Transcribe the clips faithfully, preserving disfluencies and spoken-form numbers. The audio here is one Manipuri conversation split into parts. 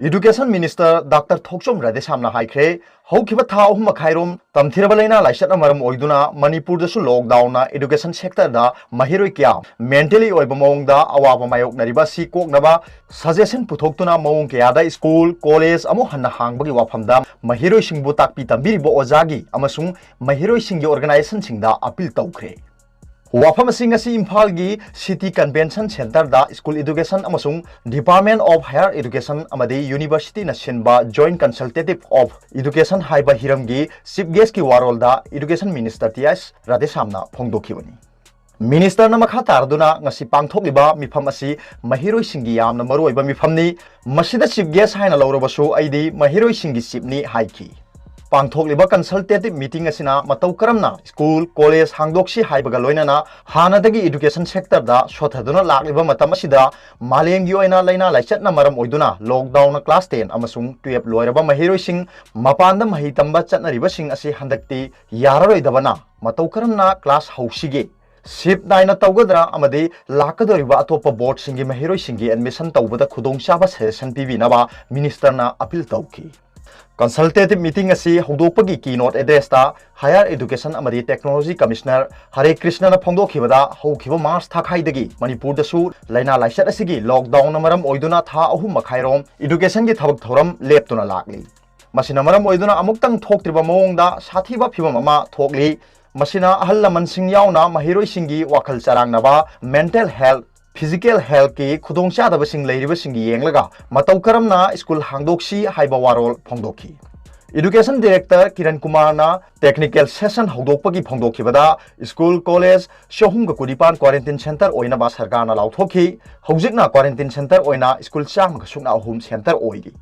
Education Minister Doctor Thokchom Radheshyamꯅ ꯍꯥꯏꯈ꯭ꯔꯦ, ꯍꯧꯈꯤꯕ ꯊꯥ ꯑꯍꯨꯝ ꯃꯈꯥꯏꯔꯣꯝ ꯇꯝꯊꯤꯔꯕ ꯂꯥꯏꯅꯥ ꯂꯥꯏꯆꯠꯅ ꯃꯔꯝ ꯑꯣꯏꯗꯨꯅ ꯃꯅꯤꯄꯨꯔꯗꯁꯨ lockdownꯅ education sectorꯗ ꯃꯍꯩꯔꯣꯏ ꯀꯌꯥ mentally ꯑꯣꯏꯕ ꯃꯑꯣꯡꯗ ꯑꯋꯥꯕ ꯃꯥꯌꯣꯛꯅꯔꯤꯕ ꯑꯁꯤ ꯀꯣꯛꯅꯕ suggestion ꯄꯨꯊꯣꯛꯇꯨꯅ ꯃꯑꯣꯡ ꯀꯌꯥꯗ school, college ꯑꯃꯨꯛ ꯍꯟꯅ ꯍꯥꯡꯕꯒꯤ ꯋꯥꯐꯝꯗ ꯃꯍꯩꯔꯣꯏꯁꯤꯡꯕꯨ ꯇꯥꯛꯄꯤ ꯇꯝꯕꯤꯔꯤꯕ ꯑꯣꯖꯥꯒꯤ ꯑꯃꯁꯨꯡ ꯃꯍꯩꯔꯣꯏꯁꯤꯡꯒꯤ organizationꯁꯤꯡꯗ appeal ꯇꯧꯈ꯭ꯔꯦ꯫ ꯋꯥꯐꯝ ꯑꯁꯤ ꯉꯁꯤ ꯏꯝꯐꯥꯜꯒꯤ City Convention Centreꯗ School Education ꯑꯃꯁꯨꯡ Department of Higher Education ꯑꯃꯗꯤ Universityꯅ ꯁꯤꯟꯕ Joint Consultative of Education ꯍꯥꯏꯕ ꯍꯤꯔꯝꯒꯤ Chief Guestꯀꯤ ꯋꯥꯔꯣꯜꯗ Education Minister ꯇꯤ ꯑꯥꯏ ꯔꯥꯙꯦꯁ꯭ꯌꯥꯝꯅ ꯐꯣꯡꯗꯣꯛꯈꯤꯕꯅꯤ꯫ Ministerꯅ ꯃꯈꯥ ꯇꯥꯔꯗꯨꯅ ꯉꯁꯤ ꯄꯥꯡꯊꯣꯛꯂꯤꯕ ꯃꯤꯐꯝ ꯑꯁꯤ ꯃꯍꯩꯔꯣꯏꯁꯤꯡꯒꯤ ꯌꯥꯝꯅ ꯃꯔꯨꯑꯣꯏꯕ ꯃꯤꯐꯝꯅꯤ, ꯃꯁꯤꯗ Chief Guest ꯍꯥꯏꯅ ꯂꯧꯔꯕꯁꯨ ꯑꯩꯗꯤ ꯃꯍꯩꯔꯣꯏꯁꯤꯡꯒꯤ chiefꯅꯤ ꯍꯥꯏꯈꯤ꯫ ꯄꯥꯡꯊꯣꯛꯂꯤꯕ consultative meeting ꯑꯁꯤꯅ ꯃꯇꯧ ꯀꯔꯝꯅ school, college ꯍꯥꯡꯗꯣꯛꯁꯤ ꯍꯥꯏꯕꯒ ꯂꯣꯏꯅꯅ ꯍꯥꯟꯅꯗꯒꯤ education sectorꯗ ꯁꯣꯊꯗꯨꯅ ꯂꯥꯛꯂꯤꯕ ꯃꯇꯝ ꯑꯁꯤꯗ ꯃꯥꯂꯦꯝꯒꯤ ꯑꯣꯏꯅ ꯂꯥꯏꯅꯥ ꯂꯥꯏꯆꯠꯅ ꯃꯔꯝ ꯑꯣꯏꯗꯨꯅ lockdownꯅ class ten ꯑꯃꯁꯨꯡ twelve ꯂꯣꯏꯔꯕ ꯃꯍꯩꯔꯣꯏꯁꯤꯡ ꯃꯄꯥꯟꯗ ꯃꯍꯩ ꯇꯝꯕ ꯆꯠꯅꯔꯤꯕꯁꯤꯡ ꯑꯁꯤ ꯍꯟꯗꯛꯇꯤ ꯌꯥꯔꯔꯣꯏꯗꯕꯅ ꯃꯇꯧ ꯀꯔꯝꯅ class ꯍꯧꯁꯤꯒꯦ? ꯁꯤꯞ ꯅꯥꯏꯅ ꯇꯧꯒꯗ꯭ꯔꯥ ꯑꯃꯗꯤ ꯂꯥꯛꯀꯗꯧꯔꯤꯕ ꯑꯇꯣꯞꯄ boardꯁꯤꯡꯒꯤ ꯃꯍꯩꯔꯣꯏꯁꯤꯡꯒꯤ admission ꯇꯧꯕꯗ ꯈꯨꯗꯣꯡꯆꯥꯕ suggestion ꯄꯤꯕꯤꯅꯕ ministerꯅ appeal ꯇꯧꯈꯤ꯫ Consultative meeting ꯑꯁꯤ ꯍꯧꯗꯣꯛꯄꯒꯤ keynote addressꯇ Higher Education ꯑꯃꯗꯤ Technology Commissioner ꯍꯔꯦ ꯀ꯭ꯔꯤꯁꯅꯅ ꯐꯣꯡꯗꯣꯛꯈꯤꯕꯗ, ꯍꯧꯈꯤꯕ March ꯊꯥꯈꯥꯏꯗꯒꯤ ꯃꯅꯤꯄꯨꯔꯗꯁꯨ ꯂꯥꯏꯅꯥ ꯂꯥꯏꯆꯠ ꯑꯁꯤꯒꯤ lockdownꯅ ꯃꯔꯝ ꯑꯣꯏꯗꯨꯅ ꯊꯥ ꯑꯍꯨꯝ ꯃꯈꯥꯏꯔꯣꯝ educationꯒꯤ ꯊꯕꯛ ꯊꯧꯔꯝ ꯂꯦꯞꯇꯨꯅ ꯂꯥꯛꯂꯤ꯫ ꯃꯁꯤꯅ ꯃꯔꯝ ꯑꯣꯏꯗꯨꯅ ꯑꯃꯨꯛꯇꯪ ꯊꯣꯛꯇ꯭ꯔꯤꯕ ꯃꯑꯣꯡꯗ ꯁꯥꯊꯤꯕ ꯐꯤꯕꯝ ꯑꯃ ꯊꯣꯛꯂꯤ꯫ ꯃꯁꯤꯅ ꯑꯍꯜ ꯂꯃꯟꯁꯤꯡ ꯌꯥꯎꯅ ꯃꯍꯩꯔꯣꯏꯁꯤꯡꯒꯤ ꯋꯥꯈꯜ ꯆꯔꯥꯡꯅꯕ, mental health, physical healthꯀꯤ ꯈꯨꯗꯣꯡꯆꯥꯗꯕꯁꯤꯡ ꯂꯩꯔꯤꯕꯁꯤꯡꯒꯤ ꯌꯦꯡꯂꯒ ꯃꯇꯧ ꯀꯔꯝꯅ school ꯍꯥꯡꯗꯣꯛꯁꯤ ꯍꯥꯏꯕ ꯋꯥꯔꯣꯜ ꯐꯣꯡꯗꯣꯛꯈꯤ꯫ Education Director ꯀꯤꯔꯟ ꯀꯨꯃꯥꯔꯅ technical session ꯍꯧꯗꯣꯛꯄꯒꯤ ꯐꯣꯡꯗꯣꯛꯈꯤꯕꯗ, school, college ꯆꯍꯨꯝꯒ ꯀꯨꯟꯅꯤꯄꯥꯟ quarantine centre ꯑꯣꯏꯅꯕ ꯁꯔꯀꯥꯔꯅ ꯂꯥꯎꯊꯣꯛꯈꯤ꯫ ꯍꯧꯖꯤꯛꯅ quarantine centre ꯑꯣꯏꯅ school ꯆꯥꯝꯃꯒ ꯁꯨꯞꯅ ꯑꯍꯨꯝ centre ꯑꯣꯏꯔꯤ꯫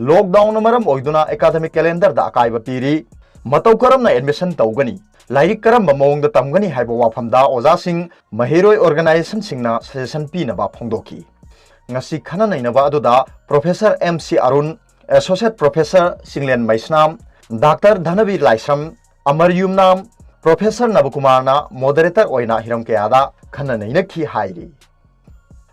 Lockdownꯅ ꯃꯔꯝ ꯑꯣꯏꯗꯨꯅ academic calendarꯗ ꯑꯀꯥꯏꯕ ꯄꯤꯔꯤ꯫ ꯃꯇꯧ ꯀꯔꯝꯅ admission ꯇꯧꯒꯅꯤ? ꯂꯥꯏꯔꯤꯛ ꯀꯔꯝꯕ ꯃꯑꯣꯡꯗ ꯇꯝꯒꯅꯤ ꯍꯥꯏꯕ ꯋꯥꯐꯝꯗ ꯑꯣꯖꯥꯁꯤꯡ, ꯃꯍꯩꯔꯣꯏ organizationꯁꯤꯡꯅ suggestion ꯄꯤꯅꯕ ꯐꯣꯡꯗꯣꯛꯈꯤ꯫ ꯉꯁꯤ ꯈꯟꯅ ꯅꯩꯅꯕ ꯑꯗꯨꯗ Professor M C Arun, Associate Professor Chinglen ꯃꯩꯁꯅꯥꯝ, Doctor ꯙꯅꯕꯤꯔ ꯂꯥꯏꯁ꯭ꯔꯝ, ꯑꯃꯔ ꯌꯨꯝꯅꯥꯝ, Professor ꯅꯕꯀꯨꯃꯥꯔꯅ moderator ꯑꯣꯏꯅ ꯍꯤꯔꯝ ꯀꯌꯥꯗ ꯈꯟꯅ ꯅꯩꯅꯈꯤ ꯍꯥꯏꯔꯤ꯫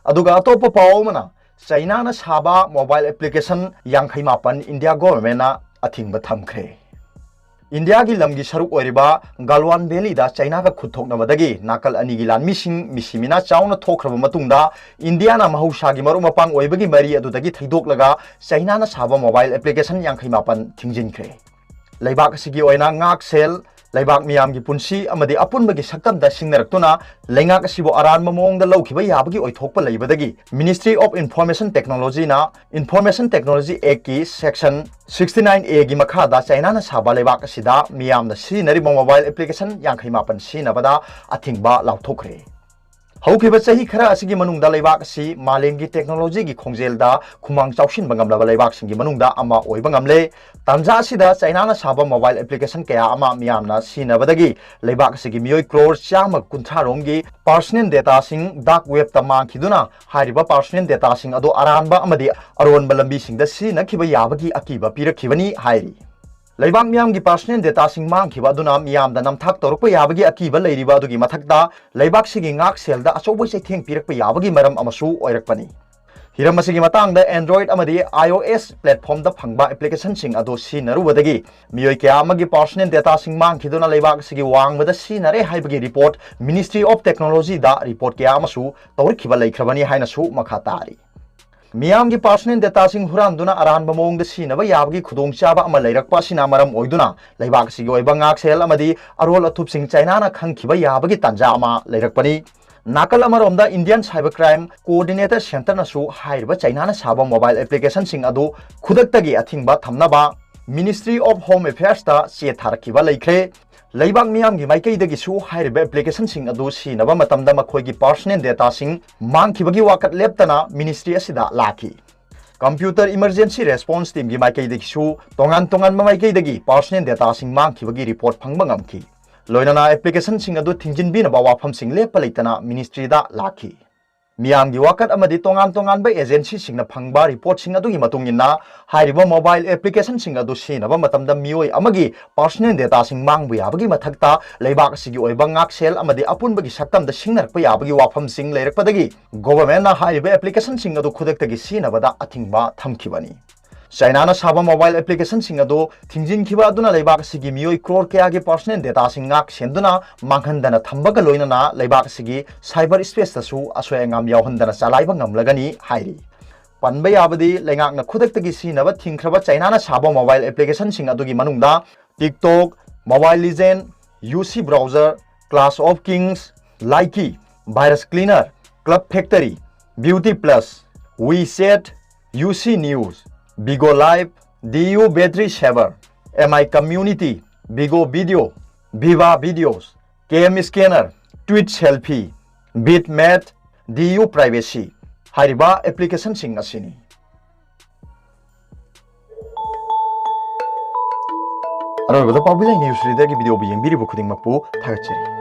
ꯑꯗꯨꯒ ꯑꯇꯣꯞꯄ ꯄꯥꯎ ꯑꯃꯅ, ꯆꯩꯅꯥꯅ ꯁꯥꯕ ꯃꯣꯕꯥꯏꯜ ꯑꯦꯄ꯭ꯂꯤꯀꯦꯁꯟ ꯌꯥꯡꯈꯩ ꯃꯥꯄꯟ ꯏꯟꯗꯤꯌꯥ ꯒꯣꯚꯔꯟꯃꯦꯟꯠꯅ ꯑꯊꯤꯡꯕ ꯊꯝꯈ꯭ꯔꯦ꯫ ꯏꯟꯗꯤꯌꯥꯒꯤ ꯂꯝꯒꯤ ꯁꯔꯨꯛ ꯑꯣꯏꯔꯤꯕ ꯒꯥꯜꯋꯥꯟ ꯚꯦꯂꯤꯗ ꯆꯩꯅꯥꯒ ꯈꯨꯠ ꯊꯣꯛꯅꯕꯗꯒꯤ ꯅꯥꯀꯜ ꯑꯅꯤꯒꯤ ꯂꯥꯟꯃꯤꯁꯤꯡ ꯃꯤꯁꯤ ꯃꯤꯅꯥ ꯆꯥꯎꯅ ꯊꯣꯛꯈ꯭ꯔꯕ ꯃꯇꯨꯡꯗ, ꯏꯟꯗꯤꯌꯥꯅ ꯃꯍꯧꯁꯥꯒꯤ ꯃꯔꯨꯞ ꯃꯄꯥꯡ ꯑꯣꯏꯕꯒꯤ ꯃꯔꯤ ꯑꯗꯨꯗꯒꯤ ꯊꯩꯗꯣꯛꯂꯒ ꯆꯩꯅꯥꯅ ꯁꯥꯕ ꯃꯣꯕꯥꯏꯜ ꯑꯦꯄ꯭ꯂꯤꯀꯦꯁꯟ ꯌꯥꯡꯈꯩ ꯃꯥꯄꯟ ꯊꯤꯡꯖꯤꯟꯈ꯭ꯔꯦ꯫ ꯂꯩꯕꯥꯛ ꯑꯁꯤꯒꯤ ꯑꯣꯏꯅ ꯉꯥꯛꯁꯦꯜ, ꯂꯩꯕꯥꯛ ꯃꯤꯌꯥꯝꯒꯤ ꯄꯨꯟꯁꯤ ꯑꯃꯗꯤ ꯑꯄꯨꯟꯕꯒꯤ ꯁꯛꯇꯝꯗ ꯁꯤꯡꯅꯔꯛꯇꯨꯅ ꯂꯩꯉꯥꯛ ꯑꯁꯤꯕꯨ ꯑꯔꯥꯟꯕ ꯃꯑꯣꯡꯗ ꯂꯧꯈꯤꯕ ꯌꯥꯕꯒꯤ ꯑꯣꯏꯊꯣꯛꯄ ꯂꯩꯕꯗꯒꯤ Ministry of Information Technologyꯅ Information Technology Actꯀꯤ Section sixty nine Aꯒꯤ ꯃꯈꯥꯗ ꯆꯩꯅꯥꯅ ꯁꯥꯕ ꯂꯩꯕꯥꯛ ꯑꯁꯤꯗ ꯃꯤꯌꯥꯝꯅ ꯁꯤꯖꯤꯟꯅꯔꯤꯕ ꯃꯣꯕꯥꯏꯜ ꯑꯦꯄ꯭ꯂꯤꯀꯦꯁꯟ ꯌꯥꯡꯈꯩ ꯃꯥꯄꯟ ꯁꯤꯖꯤꯟꯅꯕꯗ ꯑꯊꯤꯡꯕ ꯂꯥꯎꯊꯣꯛꯈ꯭ꯔꯦ꯫ ꯍꯧꯈꯤꯕ ꯆꯍꯤ ꯈꯔ ꯑꯁꯤꯒꯤ ꯃꯅꯨꯡꯗ ꯂꯩꯕꯥꯛ ꯑꯁꯤ ꯃꯥꯂꯦꯝꯒꯤ ꯇꯦꯛꯅꯣꯂꯣꯖꯤꯒꯤ ꯈꯣꯡꯖꯦꯜꯗ ꯈꯨꯃꯥꯡ ꯆꯥꯎꯁꯤꯟꯕ ꯉꯝꯂꯕ ꯂꯩꯕꯥꯛꯁꯤꯡꯒꯤ ꯃꯅꯨꯡꯗ ꯑꯃ ꯑꯣꯏꯕ ꯉꯝꯂꯦ꯫ ꯇꯥꯟꯖꯥ ꯑꯁꯤꯗ ꯆꯩꯅꯥꯅ ꯁꯥꯕ ꯃꯣꯕꯥꯏꯜ ꯑꯦꯄ꯭ꯂꯤꯀꯦꯁꯟ ꯀꯌꯥ ꯑꯃ ꯃꯤꯌꯥꯝꯅ ꯁꯤꯖꯤꯟꯅꯕꯗꯒꯤ ꯂꯩꯕꯥꯛ ꯑꯁꯤꯒꯤ ꯃꯤꯑꯣꯏ ꯀ꯭ꯔꯣꯔ ꯆꯥꯝꯃ ꯀꯨꯟꯊ꯭ꯔꯥ ꯔꯣꯝꯒꯤ ꯄꯥꯔꯁꯣꯅꯦꯜ ꯗꯦꯇꯥꯁꯤꯡ ꯗꯥꯔꯛ ꯋꯦꯕꯇ ꯃꯥꯡꯈꯤꯗꯨꯅ ꯍꯥꯏꯔꯤꯕ ꯄꯥꯔꯁꯣꯅꯦꯜ ꯗꯦꯇꯥꯁꯤꯡ ꯑꯗꯨ ꯑꯔꯥꯟꯕ ꯑꯃꯗꯤ ꯑꯔꯣꯟꯕ ꯂꯝꯕꯤꯁꯤꯡꯗ ꯁꯤꯖꯤꯟꯅꯈꯤꯕ ꯌꯥꯕꯒꯤ ꯑꯀꯤꯕ ꯄꯤꯔꯛꯈꯤꯕꯅꯤ ꯍꯥꯏꯔꯤ꯫ ꯂꯩꯕꯥꯛ ꯃꯤꯌꯥꯝꯒꯤ ꯄꯥꯔꯁꯣꯅꯦꯜ ꯗꯦꯇꯥꯁꯤꯡ ꯃꯥꯡꯈꯤꯕ ꯑꯗꯨꯅ ꯃꯤꯌꯥꯝꯗ ꯅꯝꯊꯥꯛ ꯇꯧꯔꯛꯄ ꯌꯥꯕꯒꯤ ꯑꯀꯤꯕ ꯂꯩꯔꯤꯕ ꯑꯗꯨꯒꯤ ꯃꯊꯛꯇ, ꯂꯩꯕꯥꯛꯁꯤꯒꯤ ꯉꯥꯛꯁꯦꯜꯗ ꯑꯆꯧꯕ ꯆꯩꯊꯦꯡ ꯄꯤꯔꯛꯄ ꯌꯥꯕꯒꯤ ꯃꯔꯝ ꯑꯃꯁꯨ ꯑꯣꯏꯔꯛꯄꯅꯤ꯫ ꯍꯤꯔꯝ ꯑꯁꯤꯒꯤ ꯃꯇꯥꯡꯗ Android ꯑꯃꯗꯤ iOS platformꯗ ꯐꯪꯕ ꯑꯦꯄ꯭ꯂꯤꯀꯦꯁꯟꯁꯤꯡ ꯑꯗꯨ ꯁꯤꯖꯤꯟꯅꯔꯨꯕꯗꯒꯤ ꯃꯤꯑꯣꯏ ꯀꯌꯥ ꯑꯃꯒꯤ ꯄꯥꯔꯁꯣꯅꯦꯜ ꯗꯦꯇꯥꯁꯤꯡ ꯃꯥꯡꯈꯤꯗꯨꯅ ꯂꯩꯕꯥꯛ ꯑꯁꯤꯒꯤ ꯋꯥꯡꯃꯗ ꯁꯤꯖꯤꯟꯅꯔꯦ ꯍꯥꯏꯕꯒꯤ ꯔꯤꯄꯣꯔꯠ Ministry of Technologyꯗ ꯔꯤꯄꯣꯔꯠ ꯀꯌꯥ ꯑꯃꯁꯨ ꯇꯧꯔꯛꯈꯤꯕ ꯂꯩꯈ꯭ꯔꯕꯅꯤ ꯍꯥꯏꯅꯁꯨ ꯃꯈꯥ ꯇꯥꯔꯤ꯫ ꯃꯤꯌꯥꯝꯒꯤ ꯄꯥꯔꯁꯣꯅꯦꯜ ꯗꯦꯇꯥꯁꯤꯡ ꯍꯨꯔꯥꯟꯗꯨꯅ ꯑꯔꯥꯟꯕ ꯃꯑꯣꯡꯗ ꯁꯤꯖꯤꯟꯅꯕ ꯌꯥꯕꯒꯤ ꯈꯨꯗꯣꯡꯆꯥꯕ ꯑꯃ ꯂꯩꯔꯛꯄ ꯑꯁꯤꯅ ꯃꯔꯝ ꯑꯣꯏꯗꯨꯅ ꯂꯩꯕꯥꯛ ꯑꯁꯤꯒꯤ ꯑꯣꯏꯕ ꯉꯥꯛꯁꯦꯜ ꯑꯃꯗꯤ ꯑꯔꯣꯜ ꯑꯊꯨꯞꯁꯤꯡ ꯆꯩꯅꯥꯅ ꯈꯪꯈꯤꯕ ꯌꯥꯕꯒꯤ ꯇꯥꯟꯖꯥ ꯑꯃ ꯂꯩꯔꯛꯄꯅꯤ꯫ ꯅꯥꯀꯜ ꯑꯃꯔꯣꯝꯗ Indian Cyber Crime Coordinator Centreꯅꯁꯨ ꯍꯥꯏꯔꯤꯕ ꯆꯩꯅꯥꯅ ꯁꯥꯕ ꯃꯣꯕꯥꯏꯜ ꯑꯦꯄ꯭ꯂꯤꯀꯦꯁꯟꯁꯤꯡ ꯑꯗꯨ ꯈꯨꯗꯛꯇꯒꯤ ꯑꯊꯤꯡꯕ ꯊꯝꯅꯕ Ministry of Home Affairsꯇ ꯆꯦ ꯊꯥꯔꯛꯈꯤꯕ ꯂꯩꯈ꯭ꯔꯦ꯫ ꯂꯩꯕꯥꯛ ꯃꯤꯌꯥꯝꯒꯤ ꯃꯥꯏꯀꯩꯗꯒꯤꯁꯨ ꯍꯥꯏꯔꯤꯕ ꯑꯦꯄ꯭ꯂꯤꯀꯦꯁꯟꯁꯤꯡ ꯑꯗꯨ ꯁꯤꯖꯤꯟꯅꯕ ꯃꯇꯝꯗ ꯃꯈꯣꯏꯒꯤ ꯄꯥꯔꯁꯣꯅꯦꯜ ꯗꯦꯇꯥꯁꯤꯡ ꯃꯥꯡꯈꯤꯕꯒꯤ ꯋꯥꯀꯠ ꯂꯦꯞꯇꯅ ꯃꯤꯅꯤꯁꯇ꯭ꯔꯤ ꯑꯁꯤꯗ ꯂꯥꯛꯈꯤ꯫ Computer Emergency Response Teamꯒꯤ ꯃꯥꯏꯀꯩꯗꯒꯤꯁꯨ ꯇꯣꯉꯥꯟ ꯇꯣꯉꯥꯟꯕ ꯃꯥꯏꯀꯩꯗꯒꯤ ꯄꯥꯔꯁꯣꯅꯦꯜ ꯗꯦꯇꯥꯁꯤꯡ ꯃꯥꯡꯈꯤꯕꯒꯤ ꯔꯤꯄꯣꯔꯠ ꯐꯪꯕ ꯉꯝꯈꯤ꯫ ꯂꯣꯏꯅꯅ ꯑꯦꯄ꯭ꯂꯤꯀꯦꯁꯟꯁꯤꯡ ꯑꯗꯨ ꯊꯤꯡꯖꯤꯟꯕꯤꯅꯕ ꯋꯥꯐꯝꯁꯤꯡ ꯂꯦꯞꯄ ꯂꯩꯇꯅ ꯃꯤꯅꯤꯁꯇ꯭ꯔꯤꯗ ꯂꯥꯛꯈꯤ꯫ ꯃꯤꯌꯥꯝꯒꯤ ꯋꯥꯀꯠ ꯑꯃꯗꯤ ꯇꯣꯉꯥꯟ ꯇꯣꯉꯥꯟꯕ agencyꯁꯤꯡꯅ ꯐꯪꯕ reportꯁꯤꯡ ꯑꯗꯨꯒꯤ ꯃꯇꯨꯡ ꯏꯟꯅ, ꯍꯥꯏꯔꯤꯕ mobile applicationꯁꯤꯡ ꯑꯗꯨ ꯁꯤꯖꯤꯟꯅꯕ ꯃꯇꯝꯗ ꯃꯤꯑꯣꯏ ꯑꯃꯒꯤ personal dataꯁꯤꯡ ꯃꯥꯡꯕ ꯌꯥꯕꯒꯤ ꯃꯊꯛꯇ, ꯂꯩꯕꯥꯛ ꯑꯁꯤꯒꯤ ꯑꯣꯏꯕ ꯉꯥꯛꯁꯦꯜ ꯑꯃꯗꯤ ꯑꯄꯨꯟꯕꯒꯤ ꯁꯛꯇꯝꯗ ꯁꯤꯡꯅꯔꯛꯄ ꯌꯥꯕꯒꯤ ꯋꯥꯐꯝꯁꯤꯡ ꯂꯩꯔꯛꯄꯗꯒꯤ, governmentꯅ ꯍꯥꯏꯔꯤꯕ applicationꯁꯤꯡ ꯑꯗꯨ ꯈꯨꯗꯛꯇꯒꯤ ꯁꯤꯖꯤꯟꯅꯕꯗ ꯑꯊꯤꯡꯕ ꯊꯝꯈꯤꯕꯅꯤ꯫ ꯆꯥꯏꯅꯥꯅ ꯁꯥꯕ mobile applicationꯁꯤꯡ ꯑꯗꯨ ꯊꯤꯡꯖꯤꯟꯈꯤꯕ ꯑꯗꯨꯅ ꯂꯩꯕꯥꯛ ꯑꯁꯤꯒꯤ ꯃꯤꯑꯣꯏ crore ꯀꯌꯥꯒꯤ personal dataꯁꯤꯡ ꯉꯥꯛ ꯁꯦꯟꯗꯨꯅ ꯃꯥꯡꯍꯟꯗꯅ ꯊꯝꯕꯒ ꯂꯣꯏꯅꯅ ꯂꯩꯕꯥꯛ ꯑꯁꯤꯒꯤ cyber spaceꯇꯁꯨ ꯑꯁꯣꯏ ꯑꯉꯥꯝ ꯌꯥꯎꯍꯟꯗꯅ ꯆꯂꯥꯏꯕ ꯉꯝꯂꯒꯅꯤ ꯍꯥꯏꯔꯤ꯫ ꯄꯟꯕ ꯌꯥꯕꯗꯤ, ꯂꯩꯉꯥꯛꯅ ꯈꯨꯗꯛꯇꯒꯤ ꯁꯤꯖꯤꯟꯅꯕ ꯊꯤꯡꯈ꯭ꯔꯕ ꯆꯥꯏꯅꯥꯅ ꯁꯥꯕ mobile applicationꯁꯤꯡ ꯑꯗꯨꯒꯤ ꯃꯅꯨꯡꯗ TikTok, Mobile Legend, UC Browser, Clash of Clans, Likee, Virus Cleaner, Club Factory, Beauty Plus, WeChat, UC News, Bigo Live, DU Battery Saver, MI Community, Bigo Video, Viva Videos, KM Scanner, Twitch Selfie, Bitmap, DU Privacy ꯍꯥꯏꯔꯤꯕ applicationꯁꯤꯡ ꯑꯁꯤꯅꯤ꯫ ꯑꯔꯣꯏꯕꯗ ꯄꯥꯎꯕꯤꯂꯩ News Readerꯒꯤ videoꯕꯨ ꯌꯦꯡꯕꯤꯔꯤꯕ ꯈꯨꯗꯤꯡꯃꯛꯄꯨ ꯊꯥꯒꯠꯆꯔꯤ꯫